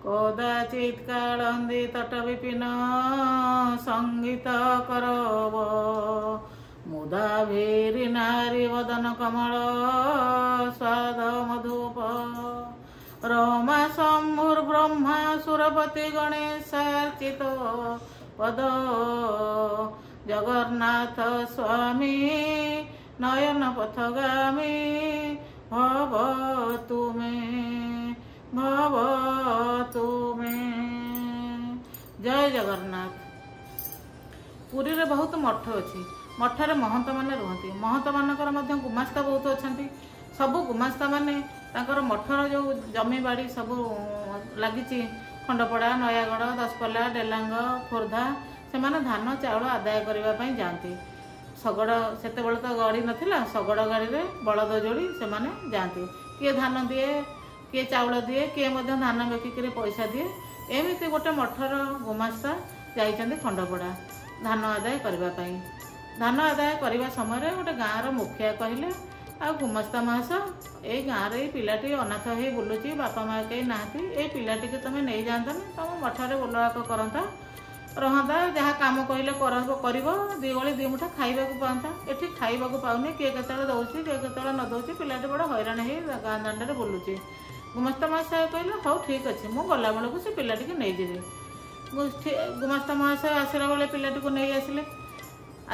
କଦାଚିତ୍ କାଳନ୍ଦୀ ତଟ ବିପିନ ସଙ୍ଗୀତ କରବ, ମୁଦା ଭେରି ନାରୀ ବଦନ କମଳ ସ୍ୱାଦ ମଧୁପ। ରମା ଶମ୍ଭୁର ବ୍ରହ୍ମା ସୁରପତି ଗଣେଶାର୍ଚିତ ପଦ, ଜଗନ୍ନାଥ ସ୍ୱାମୀ ନୟନ ପଥଗାମୀ ଭବ ତୁମେ, ଭବ ତୁମେ। ଜୟ ଜଗନ୍ନାଥ। ପୁରୀରେ ବହୁତ ମଠ ଅଛି। ମଠରେ ମହନ୍ତମାନେ ରୁହନ୍ତି। ମହନ୍ତମାନଙ୍କର ମଧ୍ୟ ଗୁମାସ୍ତା ବହୁତ ଅଛନ୍ତି। ସବୁ ଗୁମାସ୍ତାମାନେ ତାଙ୍କର ମଠର ଯେଉଁ ଜମିବାଡ଼ି ସବୁ ଲାଗିଛି, ଖଣ୍ଡପଡ଼ା, ନୟାଗଡ଼, ଦଶପଲ୍ଲା, ଡେଲାଙ୍ଗ, ଖୋର୍ଦ୍ଧା, ସେମାନେ ଧାନ ଚାଉଳ ଆଦାୟ କରିବା ପାଇଁ ଯାଆନ୍ତି। ଶଗଡ଼, ସେତେବେଳେ ତ ଗାଡ଼ି ନଥିଲା, ଶଗଡ଼ ଗାଡ଼ିରେ ବଳଦ ଯୋଡ଼ି ସେମାନେ ଯାଆନ୍ତି। କିଏ ଧାନ ଦିଏ, କିଏ ଚାଉଳ ଦିଏ, କିଏ ମଧ୍ୟ ଧାନ ବିକିକିରି ପଇସା ଦିଏ। ଏମିତି ଗୋଟେ ମଠର ଗୁମାସ୍ତା ଯାଇଛନ୍ତି ଖଣ୍ଡପଡ଼ା ଧାନ ଆଦାୟ କରିବା ପାଇଁ। ଧାନ ଆଦାୟ କରିବା ସମୟରେ ଗୋଟେ ଗାଁର ମୁଖିଆ କହିଲେ, ଆଉ ଗୁମାସ୍ତା ମହାଶୟ, ଏଇ ଗାଁରେ ଏଇ ପିଲାଟି ଅନାଥ ହେଇ ବୁଲୁଛି, ବାପା ମା କେହି ନାହାନ୍ତି, ଏଇ ପିଲାଟିକୁ ତମେ ନେଇଯାଆନ୍ତନି, ତମ ମଠରେ ବୋଲବାକ କରନ୍ତା, ରହନ୍ତା, ଯାହା କାମ କହିଲେ କରିବ, ଦି ଓଳି ଦି ମୁଠା ଖାଇବାକୁ ପାଆନ୍ତା। ଏଠି ଖାଇବାକୁ ପାଉନି, କିଏ କେତେବେଳେ ଦେଉଛି, କିଏ କେତେବେଳେ ନ ଦେଉଛି, ପିଲାଟି ବଡ଼ ହଇରାଣ ହେଇ ଗାଁ ଦାଣ୍ଡରେ ବୁଲୁଛି। ଗୁମାସ୍ତା ମହାଶୟ କହିଲେ, ହଉ ଠିକ୍ ଅଛି, ମୁଁ ଗଲାବେଳକୁ ସେ ପିଲାଟିକୁ ନେଇଯିବି। ଗୁମାସ୍ତା ମହାଶୟ ଆସିଲା ବେଳେ ପିଲାଟିକୁ ନେଇ ଆସିଲେ।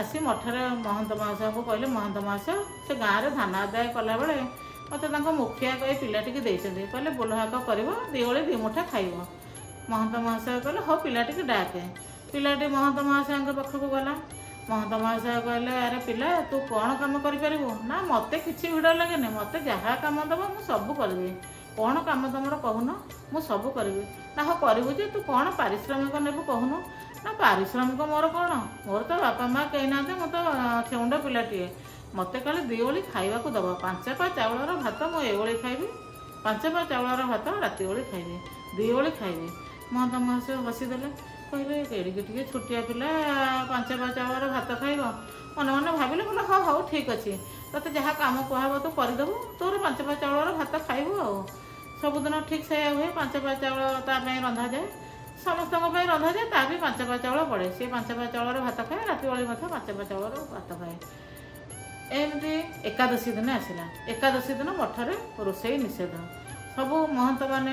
ଆସି ମଠରେ ମହନ୍ତ ମହାଶୟଙ୍କୁ କହିଲେ, ମହନ୍ତ ମହାଶୟ, ସେ ଗାଁରେ ଧାନ ଆଦାୟ କଲାବେଳେ ମୋତେ ତାଙ୍କ ମୁଖିଆ କହି ପିଲାଟିକି ଦେଇଛନ୍ତି, କହିଲେ ବୋଲହାକ କରିବ, ଦି ଓଳି ଦି ମୁଠା ଖାଇବ। ମହନ୍ତ ମହାଶୟ କହିଲେ, ହଉ ପିଲାଟିକି ଡାକେ। ପିଲାଟି ମହନ୍ତ ମହାଶୟଙ୍କ ପାଖକୁ ଗଲା। ମହନ୍ତ ମହାଶୟ କହିଲେ, ଆରେ ପିଲା, ତୁ କ'ଣ କାମ କରିପାରିବୁ? ନା, ମୋତେ କିଛି ଭିଡ଼ ଲାଗେନି, ମୋତେ ଯାହା କାମ ଦେବ ମୁଁ ସବୁ କରିବି। କ'ଣ କାମ ତମର କହୁନ? ମୁଁ ସବୁ କରିବି। ନା, ହଉ କରିବୁ ଯେ, ତୁ କ'ଣ ପାରିଶ୍ରମିକ ନେବୁ କହୁନୁ? ନା, ପାରିଶ୍ରମିକ ମୋର କ'ଣ, ମୋର ତ ବାପା ମା କେହି ନାହାନ୍ତି, ମୁଁ ତ ଛେଉଣ୍ଡ ପିଲାଟିଏ, ମୋତେ କାଲି ଦି ଓଳି ଖାଇବାକୁ ଦେବ। 5 ପା ଚାଉଳର ଭାତ ମୁଁ ଏ ଓଳି ଖାଇବି, 5 ପା ଚାଉଳର ଭାତ ରାତି ଓଳି ଖାଇବି, ଦି ଓଳି ଖାଇବି। ମହନ୍ତ ମହାଶୟ ହସିଦେଲେ, କହିଲେ ଏଡ଼ିକି ଟିକେ ଛୋଟିଆ ପିଲା 5 ପା ଚାଉଳର ଭାତ ଖାଇବ? ମନେ ମନେ ଭାବିଲେ, କହିଲେ ହଉ ହଉ ଠିକ୍ ଅଛି, ତୋତେ ଯାହା କାମ କୁହାହବ ତୁ କରିଦେବୁ, ତୋର 5 ପା ଚାଉଳର ଭାତ ଖାଇବୁ। ଆଉ ସବୁଦିନ ଠିକ୍ ସେଇଆ ହୁଏ। 5 ପା ଚାଉଳ ତା ପାଇଁ ରନ୍ଧାଯାଏ, ସମସ୍ତଙ୍କ ପାଇଁ ରନ୍ଧାଯାଏ, ତା ବି 5 ପା ଚାଉଳ ପଡ଼େ। ସିଏ 5 ପା ଚାଉଳର ଭାତ ଖାଏ, ରାତି ଓଳି ମଧ୍ୟ 5 ପା ଚାଉଳର ଭାତ ଖାଏ। ଏମିତି ଏକାଦଶୀ ଦିନ ଆସିଲା। ଏକାଦଶୀ ଦିନ ମଠରେ ରୋଷେଇ ନିଷେଧ। ସବୁ ମହନ୍ତମାନେ,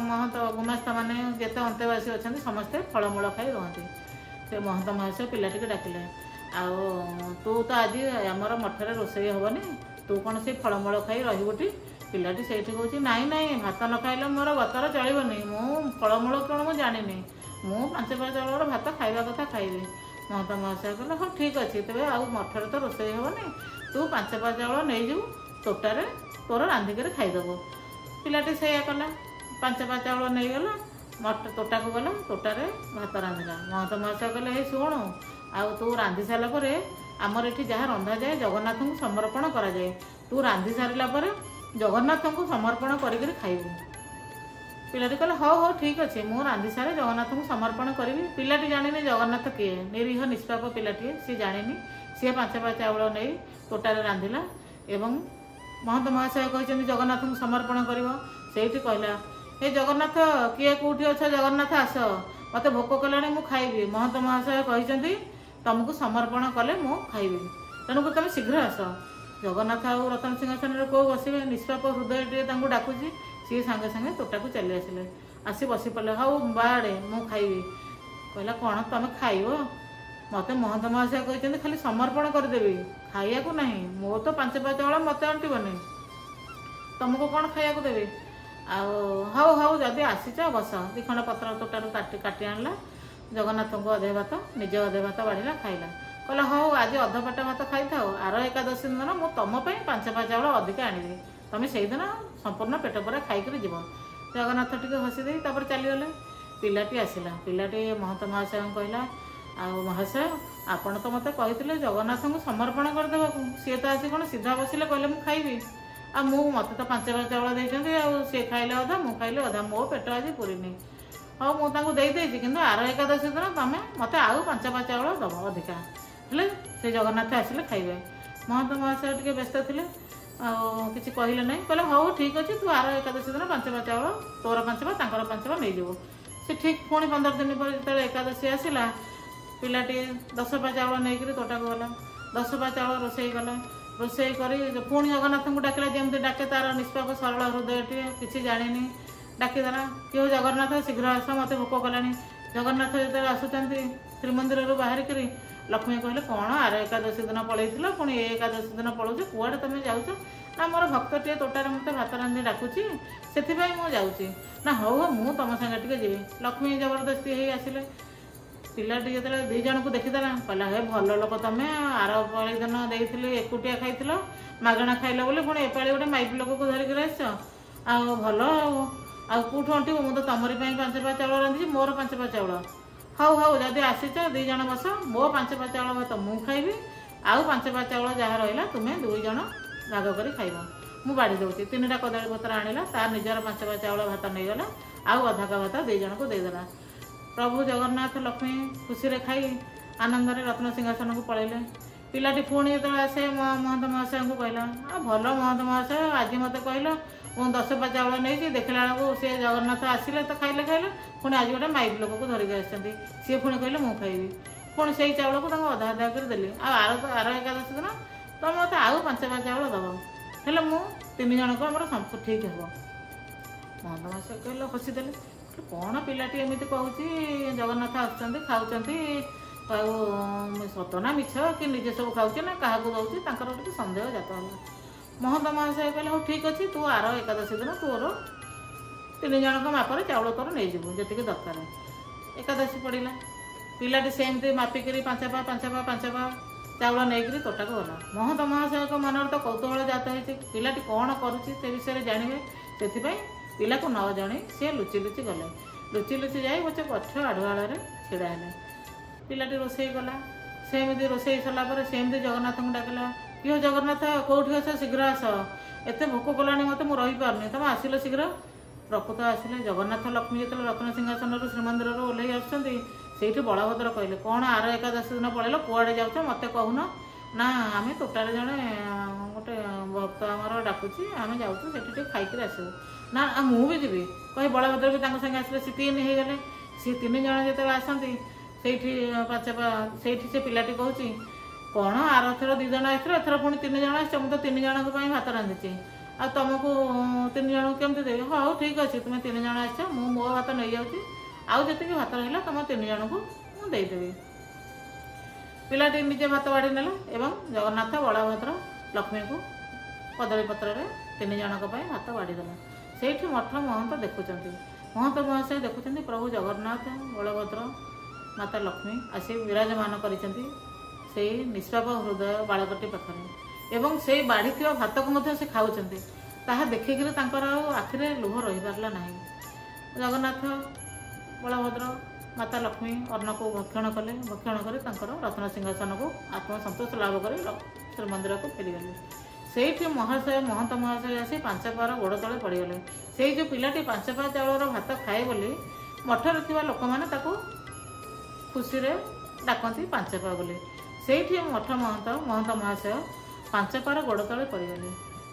ମହନ୍ତ ଗୁମାସ୍ତାମାନେ, ଯେତେ ଅନ୍ତେବାସୀ ଅଛନ୍ତି ସମସ୍ତେ ଫଳମୂଳ ଖାଇ ରୁହନ୍ତି। ସେ ମହନ୍ତ ମହାଶୟ ପିଲାଟିକୁ ଡାକିଲେ, ଆଉ ତୁ ତ ଆଜି ଆମର ମଠରେ ରୋଷେଇ ହେବନି, ତୁ କ'ଣ ସେଇ ଫଳମୂଳ ଖାଇ ରହିବୁଟି? ପିଲାଟି ସେଇଠି କହୁଛି, ନାଇଁ ନାଇଁ, ଭାତ ନ ଖାଇଲେ ମୋର ଗତର ଚଳିବନି, ମୁଁ ଫଳମୂଳ କ'ଣ ମୁଁ ଜାଣିନି, ମୁଁ 5 ପା ଚାଉଳର ଭାତ ଖାଇବା କଥା ଖାଇବି। ମହନ୍ତ ମହାଶୟ କହିଲେ, ହଉ ଠିକ୍ ଅଛି, ତେବେ ଆଉ ମଠରେ ତ ରୋଷେଇ ହେବନି, ତୁ 5 ପା ଚାଉଳ ନେଇଯିବୁ, ତୋଟାରେ ତୋର ରାନ୍ଧିକରି ଖାଇଦେବୁ। ପିଲାଟି ସେଇଆ କଲା, 5 ପା ଚାଉଳ ନେଇଗଲା, ମଠ ତୋଟାକୁ ଗଲା, ତୋଟାରେ ଭାତ ରାନ୍ଧିଲା। ମହନ୍ତ ମହାଶୟ କହିଲେ, ହେଇ ଶୁଣୁ, ଆଉ ତୁ ରାନ୍ଧି ସାରିଲା ପରେ ଆମର ଏଠି ଯାହା ରନ୍ଧାଯାଏ ଜଗନ୍ନାଥଙ୍କୁ ସମର୍ପଣ କରାଯାଏ, ତୁ ରାନ୍ଧି ସାରିଲା ପରେ ଜଗନ୍ନାଥଙ୍କୁ ସମର୍ପଣ କରିକିରି ଖାଇବୁ। ପିଲାଟି କହିଲେ, ହଉ ହଉ ଠିକ୍ ଅଛି, ମୁଁ ରାନ୍ଧି ସାରେ ଜଗନ୍ନାଥଙ୍କୁ ସମର୍ପଣ କରିବି। ପିଲାଟି ଜାଣିନି ଜଗନ୍ନାଥ କିଏ, ନିରୀହ ନିଷ୍ପାପ ପିଲାଟିଏ, ସିଏ ଜାଣିନି। ସିଏ 5 ପା ଚାଉଳ ନେଇ ତୋଟାରେ ରାନ୍ଧିଲା ଏବଂ ମହନ୍ତ ମହାଶୟ କହିଛନ୍ତି ଜଗନ୍ନାଥଙ୍କୁ ସମର୍ପଣ କରିବ। ସେଇଠି କହିଲା, ହେ ଜଗନ୍ନାଥ, କିଏ କେଉଁଠି ଅଛ, ଜଗନ୍ନାଥ ଆସ, ମୋତେ ଭୋକ କଲାଣି, ମୁଁ ଖାଇବି। ମହନ୍ତ ମହାଶୟ କହିଛନ୍ତି ତମକୁ ସମର୍ପଣ କଲେ ମୁଁ ଖାଇବି, ତେଣୁକରି ତମେ ଶୀଘ୍ର ଆସ। ଜଗନ୍ନାଥ ଆଉ ରତନ ସିଂହାସନରେ କେଉଁ ବସିବେ? ନିଷ୍ପାପ ହୃଦୟଟିଏ ତାଙ୍କୁ ଡାକୁଛି। ସିଏ ସାଙ୍ଗେ ସାଙ୍ଗେ ତୋଟାକୁ ଚାଲି ଆସିଲେ, ଆସି ବସି ପଡ଼ିଲେ। ହଉ ବାଡ଼େ, ମୁଁ ଖାଇବି। କହିଲା, କ'ଣ ତମେ ଖାଇବ? ମୋତେ ମହନ୍ତ ମହାଶୟ କହିଛନ୍ତି ଖାଲି ସମର୍ପଣ କରିଦେବି, ଖାଇବାକୁ ନାହିଁ। ମୋର ତ 5 ପା ଚାଉଳ ମୋତେ ଅଣ୍ଟିବନି, ତମକୁ କ'ଣ ଖାଇବାକୁ ଦେବି? ଆଉ ହଉ ହଉ, ଯଦି ଆସିଛ ବସ। ଦି ଖଣ୍ଡ ପତ୍ର ତୋଟାରୁ କାଟି କାଟି ଆଣିଲା, ଜଗନ୍ନାଥଙ୍କୁ ଅଧେ ଭାତ, ନିଜ ଅଧେ ଭାତ ବାଢ଼ିଲା, ଖାଇଲା। କହିଲା, ହଉ ଆଜି ଅଧ ପେଟ ଭାତ ଖାଇଥାଉ, ଆର ଏକାଦଶୀ ଦିନ ମୁଁ ତମ ପାଇଁ 5 ପା ଚାଉଳ ଅଧିକା ଆଣିବି, ତମେ ସେଇଦିନ ସମ୍ପୂର୍ଣ୍ଣ ପେଟ ପୂରା ଖାଇକିରି ଯିବ। ଜଗନ୍ନାଥ ଟିକେ ହସି ଦେଇ ତାପରେ ଚାଲିଗଲେ। ପିଲାଟି ଆସିଲା। ପିଲାଟି ମହନ୍ତ ମହାଶୟଙ୍କୁ କହିଲା, ଆଉ ମହାଶୟ, ଆପଣ ତ ମୋତେ କହିଥିଲେ ଜଗନ୍ନାଥଙ୍କୁ ସମର୍ପଣ କରିଦେବାକୁ, ସିଏ ତ ଆସି କ'ଣ ସିଧା ବସିଲେ, କହିଲେ ମୁଁ ଖାଇବି। ଆଉ ମୁଁ ମୋତେ ତ 5 ପା ଚାଉଳ ଦେଇଛନ୍ତି, ଆଉ ସିଏ ଖାଇଲେ ଅଧା, ମୁଁ ଖାଇଲି ଅଧା, ମୋ ପେଟ ଆଜି ପୁରିନି। ହଉ ମୁଁ ତାଙ୍କୁ ଦେଇଦେଇଛି, କିନ୍ତୁ ଆର ଏକାଦଶୀ ଦିନ ତମେ ମୋତେ ଆଉ 5 ପା ଚାଉଳ ଦେବ ଅଧିକା, ହେଲେ ସେ ଜଗନ୍ନାଥ ଆସିଲେ ଖାଇବେ। ମହନ୍ତ ମହାଶୟ ଟିକେ ବ୍ୟସ୍ତ ଥିଲେ। ଆଉ କିଛି କହିଲେ ନାହିଁ। କହିଲେ ହଉ ଠିକ୍ ଅଛି, ତୁ ଆର ଏକାଦଶୀ ଦିନ 5 ପା ଚାଉଳ, ତୋର 5 ପା ତାଙ୍କର 5 ପା ନେଇଯିବୁ। ସେ ଠିକ୍ ପୁଣି 15 ଦିନ ପରେ ଯେତେବେଳେ ଏକାଦଶୀ ଆସିଲା, ପିଲାଟି 10 ପା ଚାଉଳ ନେଇକରି ତୋଟାକୁ ଗଲା। 10 ପା ଚାଉଳ ରୋଷେଇ କଲା। ରୋଷେଇ କରି ପୁଣି ଜଗନ୍ନାଥଙ୍କୁ ଡାକିଲା, ଯେମିତି ଡାକେ ତାର ନିଷ୍ପାପ ସରଳ ହୃଦୟଟିଏ, କିଛି ଜାଣିନି, ଡାକିଦେଲା, କି ଜଗନ୍ନାଥ ଶୀଘ୍ର ଆସ, ମୋତେ ଭୋକ କଲାଣି। ଜଗନ୍ନାଥ ଯେତେବେଳେ ଆସୁଛନ୍ତି ଶ୍ରୀମନ୍ଦିରରୁ ବାହାରିକରି, ଲକ୍ଷ୍ମୀ କହିଲେ, କ'ଣ ଆର ଏକାଦଶୀ ଦିନ ପଳେଇଥିଲ, ପୁଣି ଏ ଏକାଦଶୀ ଦିନ ପଳଉଛ, କୁଆଡ଼େ ତମେ ଯାଉଛ? ନା, ମୋର ଭକ୍ତଟିଏ ତୋଟାରେ ମୋତେ ଭାତ ରାନ୍ଧି ଡାକୁଛି, ସେଥିପାଇଁ ମୁଁ ଯାଉଛି। ନା, ହଉ ହଉ, ମୁଁ ତମ ସାଙ୍ଗେ ଟିକେ ଯିବି। ଲକ୍ଷ୍ମୀ ଜବରଦସ୍ତି ହେଇ ଆସିଲେ। ପିଲାଟି ଯେତେବେଳେ 2 ଜଣଙ୍କୁ ଦେଖିଦେଲା, କହିଲା, ହେ ଭଲ ଲୋକ ତମେ, ଆର ପାଳି ଦିନ ଦେଇଥିଲି ଏକୁଟିଆ ଖାଇଥିଲ, ମାଗଣା ଖାଇଲ ବୋଲି, ପୁଣି ଏପାଳି ଗୋଟେ ମାଇପି ଲୋକକୁ ଧରିକିରି ଆସିଛ, ଆଉ ଭଲ। ଆଉ କେଉଁଠୁ ଅଣ୍ଟିବ? ମୁଁ ତ ତମରି ପାଇଁ 5 ପା ଚାଉଳ ରାନ୍ଧିଛି, ମୋର 5 ପା ଚାଉଳ। ହଉ ହଉ, ଯଦି ଆସିଛ 2 ଜଣ ବସ, ମୋ 5 ପା ଚାଉଳ ଭାତ ମୁଁ ଖାଇବି, ଆଉ 5 ପା ଚାଉଳ ଯାହା ରହିଲା ତୁମେ 2 ଜଣ ଭାଗ କରି ଖାଇବ, ମୁଁ ବାଢ଼ି ଦେଉଛି। 3ଟା କଦଳୀ ପତ୍ର ଆଣିଲା, ତା ନିଜର 5 ପା ଚାଉଳ ଭାତ ନେଇଗଲା, ଆଉ ଅଧାକା ଭାତ 2 ଜଣକୁ ଦେଇଦେଲା। ପ୍ରଭୁ ଜଗନ୍ନାଥ ଲକ୍ଷ୍ମୀ ଖୁସିରେ ଖାଇ ଆନନ୍ଦରେ ରତ୍ନ ସିଂହାସନକୁ ପଳେଇଲେ। ପିଲାଟି ପୁଣି ଯେତେବେଳେ ଆସେ, ମହନ୍ତ ମହାଶୟଙ୍କୁ କହିଲା, ଆଉ ଭଲ ମହନ୍ତ ମହାଶୟ, ଆଜି ମୋତେ କହିଲ ମୁଁ 10 ପା ଚାଉଳ ନେଇଛି, ଦେଖିଲା ବେଳକୁ ସେ ଜଗନ୍ନାଥ ଆସିଲେ ତ ଖାଇଲେ ଖାଇଲେ, ପୁଣି ଆଜି ଗୋଟେ ମାଇପ୍ ଲୋକକୁ ଧରିକି ଆସିଛନ୍ତି, ସିଏ ପୁଣି କହିଲେ ମୁଁ ଖାଇବି। ପୁଣି ସେଇ ଚାଉଳକୁ ତାଙ୍କୁ ଅଧା ଅଧା କରି ଦେଲି। ଆଉ ଆର ଏକାଦଶୀ ଦିନ ତମେ ମୋତେ ଆଉ 5 ପା ଚାଉଳ ଦେବ, ହେଲେ ମୁଁ 3 ଜଣଙ୍କୁ ଆମର ଠିକ୍ ହେବ। ମହନ୍ତ ମହାଶୟ କହିଲେ, ହସିଦେଲେ, କ'ଣ ପିଲାଟି ଏମିତି କହୁଛି, ଜଗନ୍ନାଥ ଆସୁଛନ୍ତି ଖାଉଛନ୍ତି, ଆଉ ସତ ନା ମିଛ, କି ନିଜେ ସବୁ ଖାଉଛି ନା କାହାକୁ ଦେଉଛି? ତାଙ୍କର ଟିକେ ସନ୍ଦେହ ଜାତ ହେଲା। ମହନ୍ତ ମହାଶୟ କହିଲେ, ହଉ ଠିକ୍ ଅଛି, ତୁ ଆର ଏକାଦଶୀ ଦିନ ତୋର 3 ଜଣଙ୍କ ମାପରେ ଚାଉଳ ତୋର ନେଇଯିବୁ ଯେତିକି ଦରକାର। ଏକାଦଶୀ ପଡ଼ିଲା। ପିଲାଟି ସେମିତି ମାପିକିରି 5 ପା 5 ପା 5 ପା ଚାଉଳ ନେଇକରି ତୋଟାକୁ ଗଲା। ମହନ୍ତ ମହାଶୟଙ୍କ ମନରେ ତ କୌତୂହଳ ଜାତ ହେଇଛି, ପିଲାଟି କ'ଣ କରୁଛି ସେ ବିଷୟରେ ଜାଣିବେ। ସେଥିପାଇଁ ପିଲାକୁ ନ ଜଣେଇ ସିଏ ଲୁଚି ଲୁଚି ଗଲେ। ଲୁଚି ଲୁଚି ଯାଇ ଗୋଟେ ଗଛ ଆଢ଼ୁଆଳରେ ଛିଡ଼ା ହେଲେ। ପିଲାଟି ରୋଷେଇ କଲା। ସେମିତି ରୋଷେଇ ସରିଲା ପରେ ସେମିତି ଜଗନ୍ନାଥଙ୍କୁ ଡାକିଲା, କିଏ ଜଗନ୍ନାଥ, କେଉଁଠି ଅଛ, ଶୀଘ୍ର ଆସ, ଏତେ ଭୋକ କଲାଣି ମୋତେ, ମୁଁ ରହିପାରୁନି, ତମେ ଆସିଲ ଶୀଘ୍ର। ପ୍ରକୃତ ଆସିଲେ ଜଗନ୍ନାଥ ଲକ୍ଷ୍ମୀ ଯେତେବେଳେ ରତ୍ନ ସିଂହାସନରୁ ଶ୍ରୀମନ୍ଦିରରୁ ଓହ୍ଲେଇ ଆସୁଛନ୍ତି, ସେଇଠି ବଳଭଦ୍ର କହିଲେ, କ'ଣ ଆର ଏକାଦଶୀ ଦିନ ପଳେଇଲ, କୁଆଡ଼େ ଯାଉଛ, ମୋତେ କହୁନ? ନା, ଆମେ ତୋଟାରେ ଜଣେ ଗୋଟେ ଭକ୍ତ ଆମର ଡାକୁଛି, ଆମେ ଯାଉଛୁ ସେଠି ଟିକେ ଖାଇକିରି ଆସିବୁ। ନା, ମୁଁ ବି ଯିବି, କହି ବଳଭଦ୍ର ବି ତାଙ୍କ ସାଙ୍ଗେ ଆସିଲେ। ସେ 3 ହେଇଗଲେ। ସେ 3 ଜଣ ଯେତେବେଳେ ଆସନ୍ତି ସେଇଠି 5 ପା, ସେଇଠି ସେ ପିଲାଟି କହୁଛି, କ'ଣ ଆରଥର 2 ଜଣ ଆସିଥିଲେ, ଏଥର ପୁଣି 3 ଜଣ ଆସିଛ, ମୁଁ ତ 3 ଜଣଙ୍କ ପାଇଁ ଭାତ ରାନ୍ଧିଛି, ଆଉ ତମକୁ 3 ଜଣଙ୍କୁ କେମିତି ଦେବି? ହଉ ଠିକ୍ ଅଛି, ତୁମେ 3 ଜଣ ଆସିଛ, ମୁଁ ମୋ ଭାତ ନେଇଯାଉଛି, ଆଉ ଯେତିକି ଭାତ ରହିଲା ତମ 3 ଜଣଙ୍କୁ ମୁଁ ଦେଇଦେବି। ପିଲାଟି ନିଜେ ଭାତ ବାଢ଼ି ନେଲା ଏବଂ ଜଗନ୍ନାଥ ବଳଭଦ୍ର ଲକ୍ଷ୍ମୀଙ୍କୁ କଦଳୀ ପତ୍ରରେ 3 ଜଣଙ୍କ ପାଇଁ ଭାତ ବାଢ଼ିଦେଲା। ସେଇଠି ମଠ ମହନ୍ତ ଦେଖୁଛନ୍ତି। ମହନ୍ତ ମହାଶୟ ଦେଖୁଛନ୍ତି ପ୍ରଭୁ ଜଗନ୍ନାଥ ବଳଭଦ୍ର ମାତା ଲକ୍ଷ୍ମୀ ଆସି ବିରାଜମାନ କରିଛନ୍ତି ସେଇ ନିଷ୍ପାପ ହୃଦୟ ବାଳକଟି ପାଖରେ, ଏବଂ ସେଇ ବାଢ଼ିଥିବା ଭାତକୁ ମଧ୍ୟ ସେ ଖାଉଛନ୍ତି। ତାହା ଦେଖିକିରି ତାଙ୍କର ଆଉ ଆଖିରେ ଲୁହ ରହିପାରିଲା ନାହିଁ। ଜଗନ୍ନାଥ ବଳଭଦ୍ର ମାତା ଲକ୍ଷ୍ମୀ ଅନ୍ନକୁ ଭକ୍ଷଣ କଲେ। ଭକ୍ଷଣ କରି ତାଙ୍କର ରତ୍ନ ସିଂହାସନକୁ ଆତ୍ମସନ୍ତୋଷ ଲାଭ କରି ଶ୍ରୀମନ୍ଦିରକୁ ଫେରିଗଲେ। ସେଇଠି ମହାଶୟ ମହନ୍ତ ମହାଶୟ ଆସି 5 ପାର ଗୋଡ଼ ତଳେ ପଡ଼ିଗଲେ। ସେଇ ଯେଉଁ ପିଲାଟି 5 ପା ଚାଉଳର ଭାତ ଖାଏ ବୋଲି ମଠରେ ଥିବା ଲୋକମାନେ ତାକୁ ଖୁସିରେ ଡାକନ୍ତି 5 ପା ବୋଲି। ସେଇଠି ମଠ ମହନ୍ତ ମହନ୍ତ ମହାଶୟ 5 ପାର ଗୋଡ଼ ତଳେ ପଡ଼ିଗଲେ।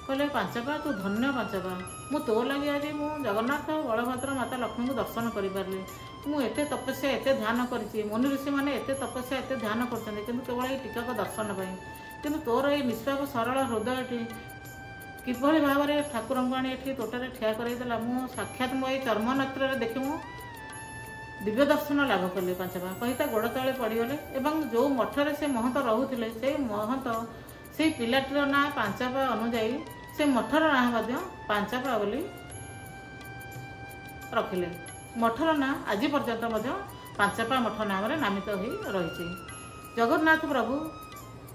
କହିଲେ, 5 ପା, ତୁ ଧନ୍ୟ 5 ପା, ମୁଁ ତୋ ଲାଗି ଆଜି ମୁଁ ଜଗନ୍ନାଥ ବଳଭଦ୍ର ମାତା ଲକ୍ଷ୍ମୀଙ୍କୁ ଦର୍ଶନ କରିପାରିଲି। ମୁଁ ଏତେ ତପସ୍ୟା ଏତେ ଧ୍ୟାନ କରିଛି, ମୁନି ଋଷିମାନେ ଏତେ ତପସ୍ୟା ଏତେ ଧ୍ୟାନ କରୁଛନ୍ତି କିନ୍ତୁ କେବଳ ଏଇ ଟିକକ ଦର୍ଶନ ପାଇଁ, କିନ୍ତୁ ତୋର ଏଇ ନିଷ୍ପାପ ସରଳ ହୃଦୟଟି କିଭଳି ଭାବରେ ଠାକୁରଙ୍କୁ ଆଣି ଏଠି ତୋଟାରେ ଠିଆ କରାଇଦେଲା, ମୁଁ ସାକ୍ଷାତ ମୋ ଏଇ ଚର୍ମ ନେତ୍ରରେ ଦେଖି ମୁଁ ଦିବ୍ୟ ଦର୍ଶନ ଲାଭ କଲି। 5 ପା କହି ତା ଗୋଡ଼ ତଳେ ପଡ଼ିଗଲେ। ଏବଂ ଯେଉଁ ମଠରେ ସେ ମହନ୍ତ ରହୁଥିଲେ, ସେଇ ମହନ୍ତ ସେଇ ପିଲାଟିର ନାଁ 5 ପା ଅନୁଯାୟୀ ସେ ମଠର ନାଁ ମଧ୍ୟ 5 ପା ବୋଲି ରଖିଲେ। ମଠର ନାଁ ଆଜି ପର୍ଯ୍ୟନ୍ତ ମଧ୍ୟ 5 ପା ମଠ ନାମରେ ନାମିତ ହୋଇ ରହିଛି। ଜଗନ୍ନାଥ ପ୍ରଭୁ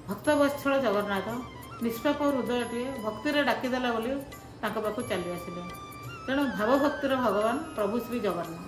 ଭକ୍ତବତ୍ସଳ ଜଗନ୍ନାଥ ନିଷ୍ପାପ ହୃଦୟଟିଏ ଭକ୍ତିରେ ଡାକିଦେଲା ବୋଲି ତାଙ୍କ ପାଖକୁ ଚାଲି ଆସିଲେ। ତେଣୁ ଭାବଭକ୍ତିର ଭଗବାନ ପ୍ରଭୁ ଶ୍ରୀ ଜଗନ୍ନାଥ।